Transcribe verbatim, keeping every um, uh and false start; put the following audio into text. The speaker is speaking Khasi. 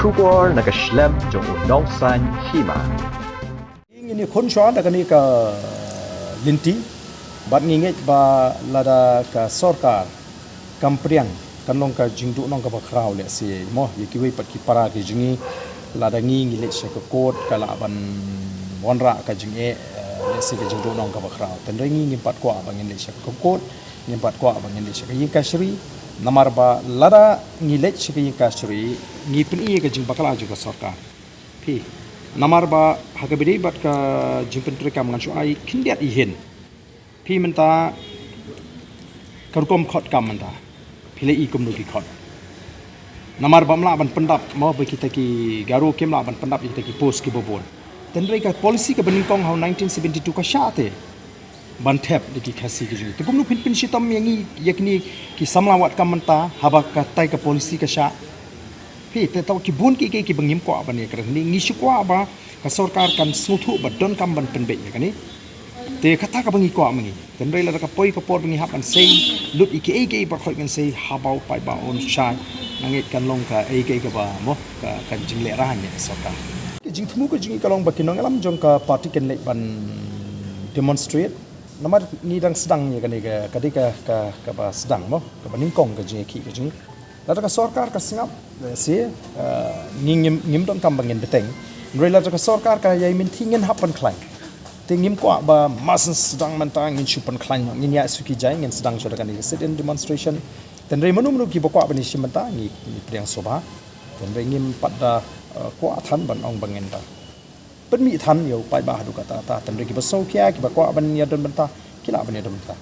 Khubor na ka shlem jong u nongsan hima. Ngi ni khun shwa da kane ka lynti bad ngi ngeit ba lada ka sorkar kam pdiang kan long ka jingduh nong kaba khraw lehse mo ïa kiwei pat ki para ki jong ngi. Lada ngi ngi leit sha ka kot ka lah ban wanrah ka jingeh, eh, lehse ka jingduh nong kaba khraw. Tynrai ngi ngim pat kwah ba ngin leit sha ka kot, ngim pat kwah ba ngin leit sha ka ïing kashari. Namar ba lada ngi leit sha ka ïing kashari ngi pyni ka jingbakla jong ka sorkar. Phi, namar ba ha kaba ïadei bad ka jingpyntreikam ngan shu ai khyndiat i hin. Phi mynta ka rukom khot kam mynta phi la i kumno ki khot. Namar ba ym lah ban pyndap mo ba kita ki Garo kim lah ban pyndap ïa kita ki post kiba bun. Tynrai ka policy kaba nyngkong ha u nineteen seventy-two ka shah te ban thep da ki Khasi ki jong ngi. Te kumno phin pynshitom ïa ngi ïa kine ki samla wad kam mynta haba katai ka policy ka shah. Phi, te tang ki bun kiei kiei kiba ngim kwah ban ïakren hangne, ngi shu kwah ba ka sorkar kan sngewthuh ba donkam ban pynbeit ïa kane. Te kata kaba ngi kwah ma ngi. Tynrai lada ka poi ka por ba ngi hap ban sei lut ïa kiei kiei ba khot ngan sei, haba u paidbah un shai, nga ngeit kan long kaei kaei kaba mo ka kan jinglehrain ïa ka sorkar. Ka jingthmu ka jong ngi ka long ba ki nongïalam jong ka party kin leit ban demonstrate. Namar ngi dang sdang ïa kane ka, ka dei ka, ka, kaba sdang mo, kaba nyngkong ka jingïakhih ka jong ngi. Lada ka sorkar ka sngap, eh, lehse, eh, ngi ngim, ngim donkam ba ngin bteng. Hynrei lada ka sorkar ka ïai mynthi ngin hap pynkhlaiñ. Te ngim kwah ba mar sdang mynta ngin shu pynkhlaiñ, ngin ïaid suki jai, ngin sdang shuwa da kane ka sit-in demonstration. Tynrai mano mano kiba kwah ban ïashim bynta ngi, ngi pdiang sngewbha. Tynrai ngim pat da, eh, kwah than ban ong ba ngin da pynmih than ïa u paidbah haduh katta katta. Tynrai kiba sngewkhia kiba kwah ban ïadon bynta ki lah ban ïadon bynta.